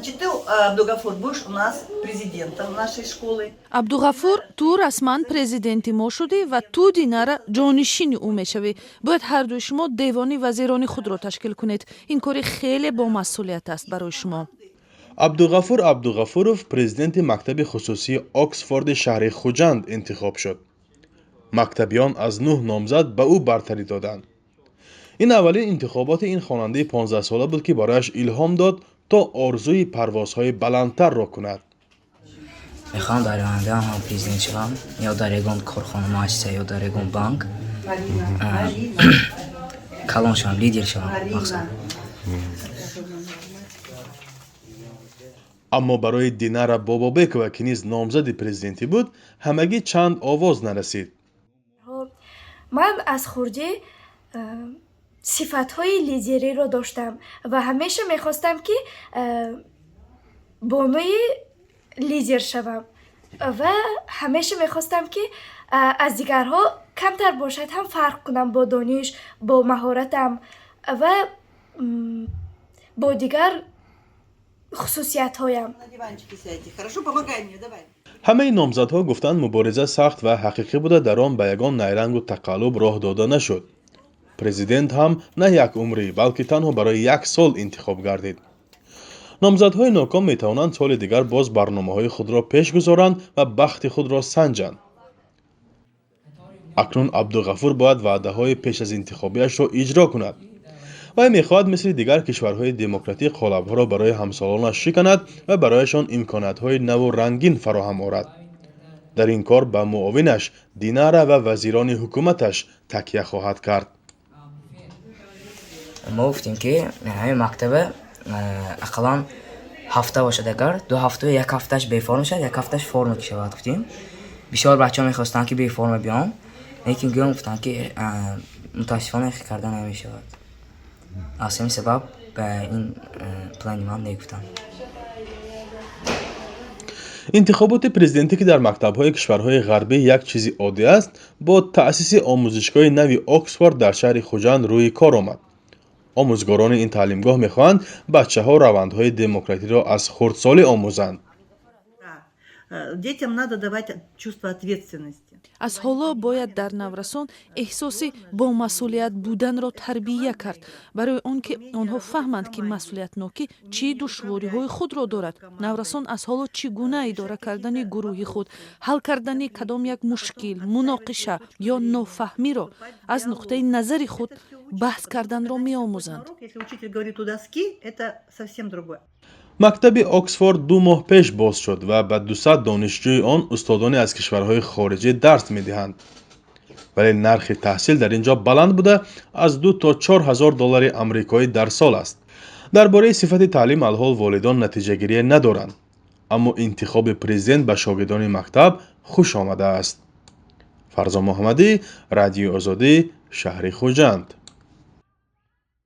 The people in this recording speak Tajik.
Значит, ты, Абдугафур, будешь у нас президентом нашей школы. Абдуғафур, ту расман президенти мо шудӣ ва ту, Динара, ҷонишини ӯ мешавӣ. Бояд ҳардуи шумо девони вазирони худро ташкил кунед. Ин кори хеле бомасъулият аст барои шумо. Абдуғафур Абдуғафуров президенти мактаби хусусии Оксфорди шаҳри Хуҷанд интихоб шуд. Мактабиён аз нӯҳ номзад ба ӯ бартарӣ доданд. Ин аввалин интихоботи ин хонандаи 15-сола буд, ки барояш илҳом дод, то орзуи парвозҳои баландтарро кунад. Мехоҳам дар оянда ҳам президент шавам ё дар ягон корхона, муассиса ё дар ягон банк калон шавам, лидер шавам, мақсад. Аммо барои Динара Бобобекова, ки низ номзади президентӣ буд, ҳамагӣ чанд овоз нарасид. Ман аз хурдӣ сифатҳои лидериро доштам ва ҳамеша мехостам, ки бонуи лидер шавам, ва ҳамеша мехостам, ки аз дигарҳо камтар бошад ҳам фарқ кунам бо дониш, бо маҳоратам ва бо дигар хусусиятҳоям. На диванчике сядьте. Хорошо, помогай мне, давай. Ҳамаи номзадҳо гуфтанд, мубориза сахт ва ҳақиқӣ буда, дар он ба ягон найрангу тақаллуб роҳ дода нашуд. Президент ҳам на як умрӣ, балки танҳо барои як сол интихоб гардид. Номзадҳои ноком метавонанд соли дигар боз барномаҳои худро пеш гузоранд ва бахти худро санҷанд. Акнун Абдуғафур бояд ваъдаҳои пеш аз интихобиашро иҷро кунад. Вай мехоҳад мисли дигар кишварҳои демократӣ қолабҳоро барои ҳамсолонаш шиканад ва барояшон имкониятҳои наву рангин фароҳам орад. Дар ин кор ба муовинаш Динара ва вазирони ҳукуматаш такя хоҳад кард. Мо гуфтем, ки ҳамин мактаба ақаллан ҳафта бошад, агар 2 ҳафта, як ҳафташ беформа шавад, як ҳафташ форма ки шавад, гуфтем. Бисёр бачаҳо мехостанд, ки беформа биём, лекин гӯям гуфтанд, ки мутаассифона хел карда намешавад. Аз ҳамин сабаб ба ин плани ман негуфтанд. Интихоботи президентӣ, ки дар мактабҳои кишварҳои ғарбӣ як чизи оддӣ аст, бо таъсиси омӯзишгоҳи нави Оксфорд дар шаҳри Хуҷанд рӯи кор омад. Омӯзгорони ин таълимгоҳ мехоҳанд, бачаҳо равандҳои демократиро аз хурдсолӣ омӯзанд. Детям надо давать чувство ответственности. Аз ҳоло бояд дар наврасон эҳсоси бомасъулият буданро тарбия кард, барои он ки онҳо фаҳманд, ки масъулиятнокӣ чӣ душвориҳои худро дорад. Наврасон аз ҳоло чӣ гуна идора кардани гурӯҳи худ, ҳал кардани кадом як мушкил, муноқиша ё нофаҳмиро аз нуқтаи назари худ баҳс карданро меомӯзанд. Если учитель говорит у доски, это совсем другое. Мактаби Оксфорд 2 моҳ пеш боз шуд ва ба 200 донишҷӯи он устодоне аз кишварҳои хориҷӣ дарс медиҳанд. Вале нархи таҳсил дар ин ҷо баланд буда, аз 2 то 4 ҳазор доллари амрикоӣ дар сол аст. Дар бораи сифати таълим алҳол волидон натиҷагирие надоранд, аммо интихоби президент ба шогирдони мактаб хуш омадааст. Фарзон Муҳаммадӣ, Радиои Озодӣ, шаҳри Хуҷанд.